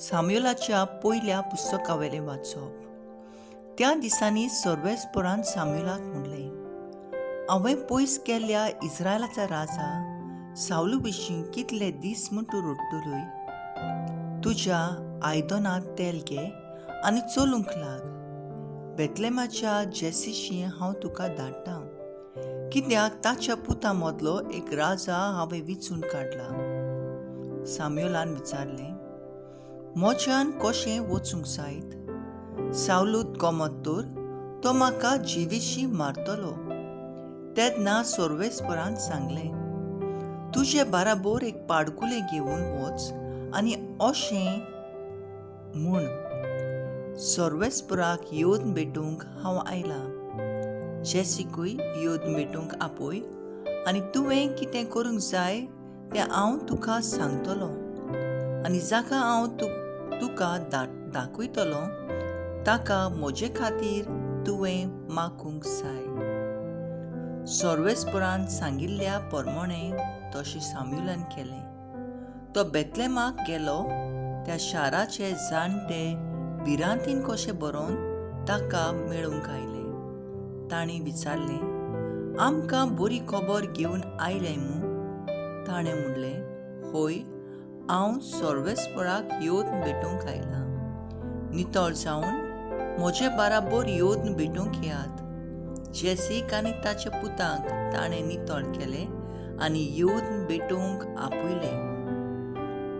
साम्युलाच्या पयल्या पुस्तकावेलें वाचप. त्या दिसांनी सर्वेस्परान साम्युलाक म्हणलें, हांवें पयस केल्ल्या इस्रायलाचा राजा सावलू विशीं कितले दीस म्हूण तूं रडटलोय? तुज्या आयदनांत तेल घे आनी चलूंक लाग. बेतलेमाच्या जेसीशी हांव तुका धाडटां, कित्याक ताच्या पुता मदलो एक राजा हांवें विचून काडला. साम्युलान विचारलें, म्हज्यान कशें वचूंक जायत? सावलूत गमत तर तो म्हाका जिविशी मारतलो. तेन्ना सर्वेस्परान सांगलें, तुजे बाराबोर एक पाडकुलें घेवन वच आनी अशें म्हूण, सर्वेस्पराक येवन भेटूंक हांव आयलां. जेसिकूय येवन भेटूंक आपय आनी तुवें कितें करूंक जाय तें हांव तुका सांगतलो, आनी जाका हांव तुका दाखयतलो ताका म्हजे खातीर तुवें मागूंक जाय. सर्वेस्परान सांगिल्ल्या प्रमाणें तशें साम्युलान केलें. तो बेतलेमाक गेलो. त्या शाराचे जाणटे भिरांतीन कशें बरोवन ताका मेळूंक आयले. तांणी विचारलें, आमकां बरी खबर घेवन आयलें मू? ताणें म्हणलें, हय, हांव सर्वेस्पराक येवन भेटूंक आयलां. नितळ जावन म्हजे बाराबोर येवन भेटूंक येयात. जेसीक आनी ताच्या पुतांक ताणें नितळ केलें आनी येवन भेटूंक आपयलें.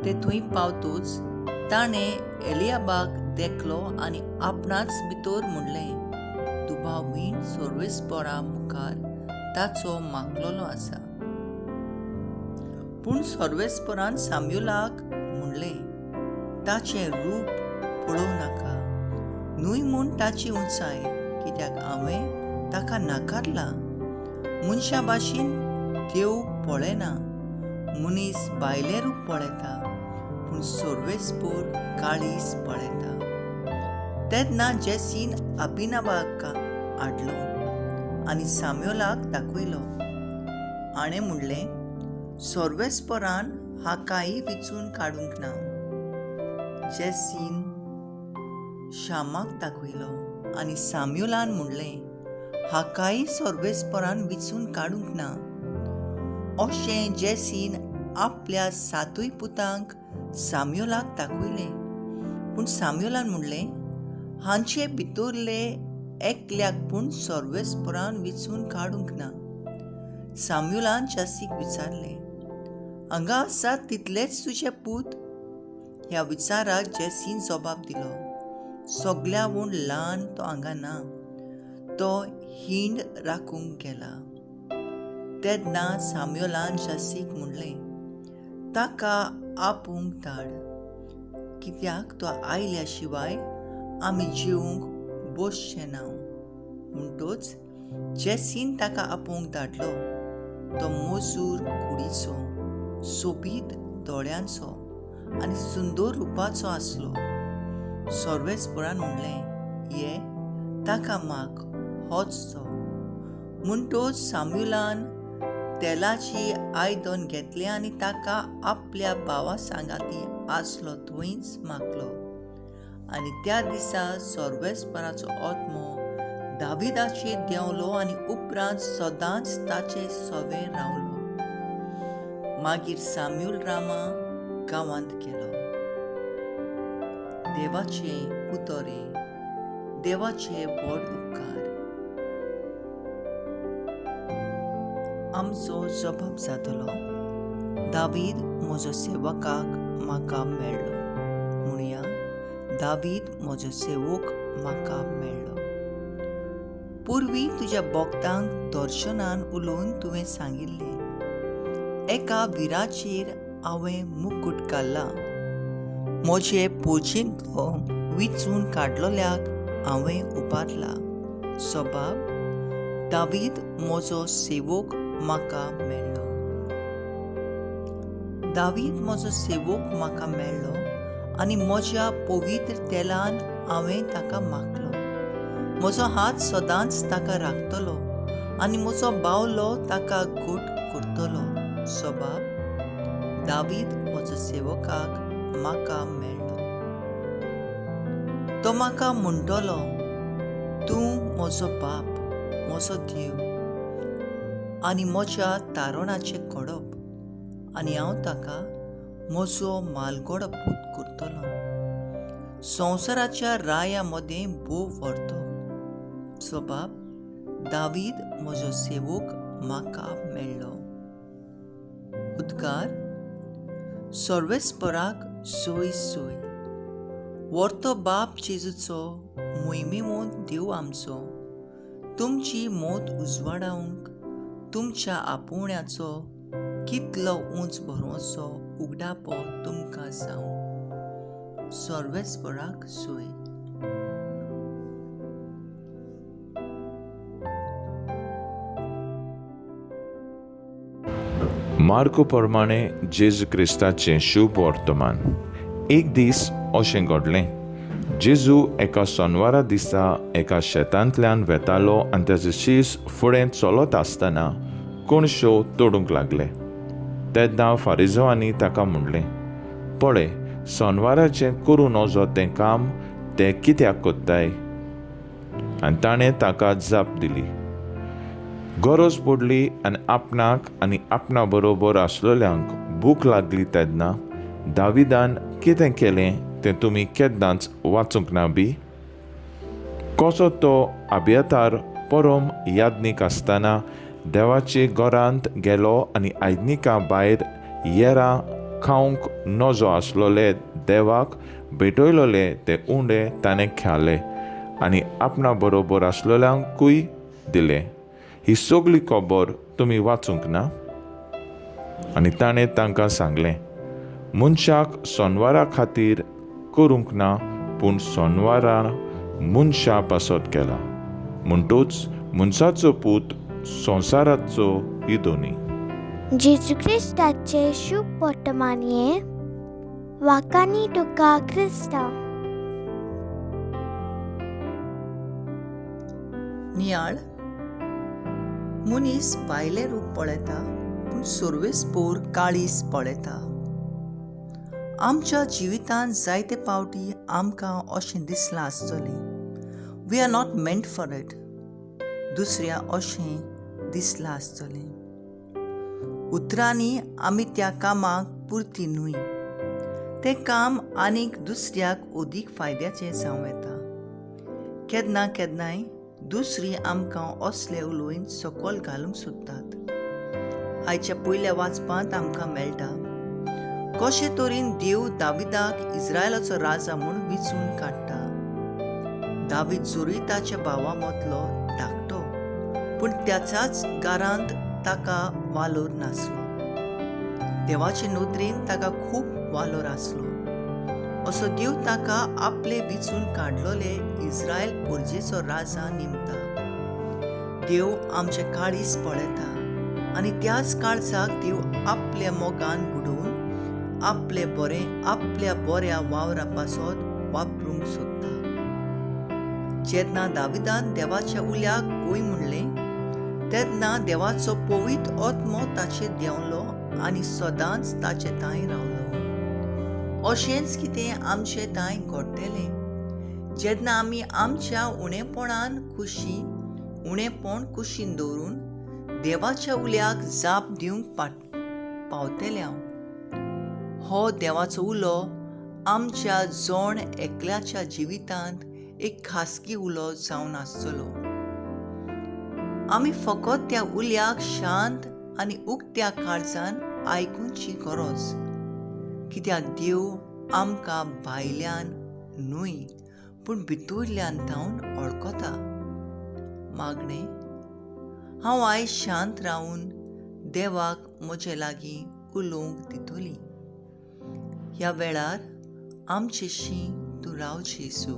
ते थंय पावतूच ताणें एलियाबाक देखलो आनी आपणाच भितर म्हणलें, दुबावीण सर्वेस्परा मुखार ताचो मागलेलो आसा. पूण सर्वेस्परान साम्युलाक म्हणलें, ताचें रूप पळोवं नाका, न्हय म्हूण ताची उंचाय, कित्याक हांवें ताका नाकारला. मनशा भाशेन देव पळयना, मनीस भायलें रूप पळयता, पूण सर्वेस्पर काळीज पळयता. तेन्ना जेसीन अबिनाबाक हाडलो आनी साम्युलाक दाखयलो. हाणें म्हणलें, सर्वेस्परान हाकाय विचून काडूंक ना. जेसीन शामाक दाखयलो आनी साम्युलान म्हणलें, हाकाय सर्वेस्परान विचून काडूंक ना. अशें जेसीन आपल्या सातूय पुतांक साम्युलाक दाखयलें. पूण साम्युलान म्हणलें, हांचे भितरले एकल्याक पूण सर्वेस्परान विचून काडूंक ना. साम्युलान जेसीक विचारलें, हांगा आसात तितलेच तुजे पूत? ह्या विचाराक जेसीन जबाब दिलो, सगळ्याहून ल्हान तो हांगा ना, तो हिंड राखूंक गेला. तेन्ना साम्युलान जेसीक म्हणलें, ताका आपोवंक धाड, कित्याक तो आयल्या शिवाय आमी जेवंक बसचे ना. म्हणटच जेसीन ताका आपोवंक धाडलो. तो मजूर कुडीचो, सोबीत दोळ्यांचो आनी सुंदर रुपाचो आसलो. सर्वेस्परान म्हणलें, ये, ताका माग, होच तो. म्हणटच साम्युलान तेलाची आयदन घेतलें आनी ताका आपल्या भावा सांगाती आसलो थंयच मागलो. आनी त्या दिसा सर्वेस्पराचो आत्मो दाविदाचेर देंवलो आनी उपरांत सदांच ताचे सवें रावलो. मागीर साम्युल रामा गांवांत गेलो. देवाचे उतरे, देवाचे व्हड उपकार. आमचो जबाब जातलो, दावीद म्हजो सेवकाक म्हाका मेळ्ळो. म्हणया, दावीद म्हजो सेवक म्हाका मेळ्ळो. पुर्वी तुज्या भक्तांक दर्शनान उलोवन तुवें सांगिल्लें, एका विराचेर हांवें मुकूट काडला, म्हजे पोजेंतलो विचून काडलोल्याक हांवें उबारला. सबाब, दावीद म्हजो सेवक म्हाका मेळ्ळो. दावीद म्हजो सेवक म्हाका मेळ्ळो आनी म्हज्या पवित्र तेलान हांवें ताका मागलो. म्हजो हात सदांच ताका राखतलो आनी म्हजो बावलो ताका घट करतलो. सबाब, दावीद म्हजो सेवकाक म्हाका मेळ्ळो. तो म्हाका म्हणटलो, तूं म्हजो बाप, म्हजो देव आनी म्हज्या तारणाचें कडप, आनी हांव ताका म्हजो मालगडो पूत करतलो. संवसाराच्या राया मदें भोव व्हरतो. सो बाप दावीद म्हजो सेवक म्हाका मेळ्ळो. उद्गार सर्वेस्पराक सोय सोय. व्हरतो बाप जेजूचो मोहिमेवंत देव आमचो तुमची मोत उजवाडावंक तुमच्या आपोवण्याचो कितलो उंच भरवंसो उगडापो तुमकां जावं. सर्वेस्पराक सोय. मार्को प्रमाणे जेजू क्रिस्ताचें शुभ वर्तमान. एक दीस अशें घडलें, जेजू एका सोनवारा दिसा एका शेतांतल्यान वेतालो आनी ताचे शीस फुडें चलत आसतना कोणश्यो तोडूंक लागले. तेन्ना फारिजवांनी ताका म्हणलें, पळय, सोनवाराचें करूं नजो तें काम ते कित्याक कोत्ताय? आनी ताणें ताका जाप दिली, गरज पडली आनी आपणाक आनी आपणा बरोबर आसलेल्यांक भूक लागली तेन्ना दाविदान कितें केलें तें तुमी केन्नाच वाचूंक ना बी? कसो तो अभियतार परम याज्ञीक आसतना देवाचे घरांत गेलो आनी आयदनिका भायर येरां खावंक नजो आसलोले देवाक भेटयलोले ते उंडे ताणें खाले आनी आपणा बरोबर आसलेल्यांकूय दिले. ही सगळी खबर तुमी वाचूंक ना? आनी ताणें तांकां सांगलें, मनशाक सोनवारा खातीर करूंक ना, पूण सोनवारा मनशा पासत केला. म्हणटूच मनशाचो पूत संवसाराचो इदोनी. जेजू क्रिस्ताचे शुभ वर्तमान हें वाकानी तुका क्रिस्ता. नियाळ. मनीस भायलें रूप पळयता पूण सर्वेस्पोर काळीज पळयता. आमच्या जिवितांत जायते पावटी आमकां अशें दिसलां आसतलें, we are not meant for it. दुसऱ्या अशें दिसलां आसतलें. उतरांनी आमी त्या कामाक पुरती न्हय, तें काम आनीक दुसऱ्याक अदीक फायद्याचें जावं येता. केन्ना केन्नाय दुसरी आमकां असले उलोवन सकयल घालूंक सोदतात. आयच्या पयल्या वाचपांत आमकां मेळटा कशे तरेन देव दाविदाक इस्रायलाचो राजा म्हूण विचून काडटा. दावीद जरूय ताच्या भावा मदलो धाकटो, पूण त्याच्याच घरांत ताका वालोर नासलो. देवाचे नदरेन ताका खूब वालोर आसलो. असो देव ताका आपले विचून काडलोले इस्रायल पोरजेचो राजा निमता. देव आमचे काळीज पळयता आनी त्याच काळजाक देव आपल्या मोगान बुडोवन आपले बरें आपल्या बऱ्या वावरा पासत वापरूंक सोदता. जेन्ना दाविदान देवाच्या उल्याक ओय म्हणलें तेन्ना देवाचो पवित्र आत्मो ताचेर देंवलो आनी सदांच ताचे तांय रावलो. अशेंच कितें आमचे तांय घडटलें जेन्ना आमी आमच्या उणेपणान खुशी उणेपण कुशीन दवरून देवाच्या उल्याक जाप दिवंक पावतले. हांव हो देवाचो उलो आमच्या जण एकल्याच्या जिवितांत एक खासगी उलो जावन आसतलो. आमी फकत त्या उल्याक शांत आनी उक्त्या काळजान आयकुची गरज, कित्याक देव आमकां भायल्यान न्हय पूण भितरल्यान थावन वळखता. मागणें, हांव आयज शांत रावन देवाक म्हजे लागीं उलोवंक दितली. ह्या वेळार आमचेशी तूं राव जेजू.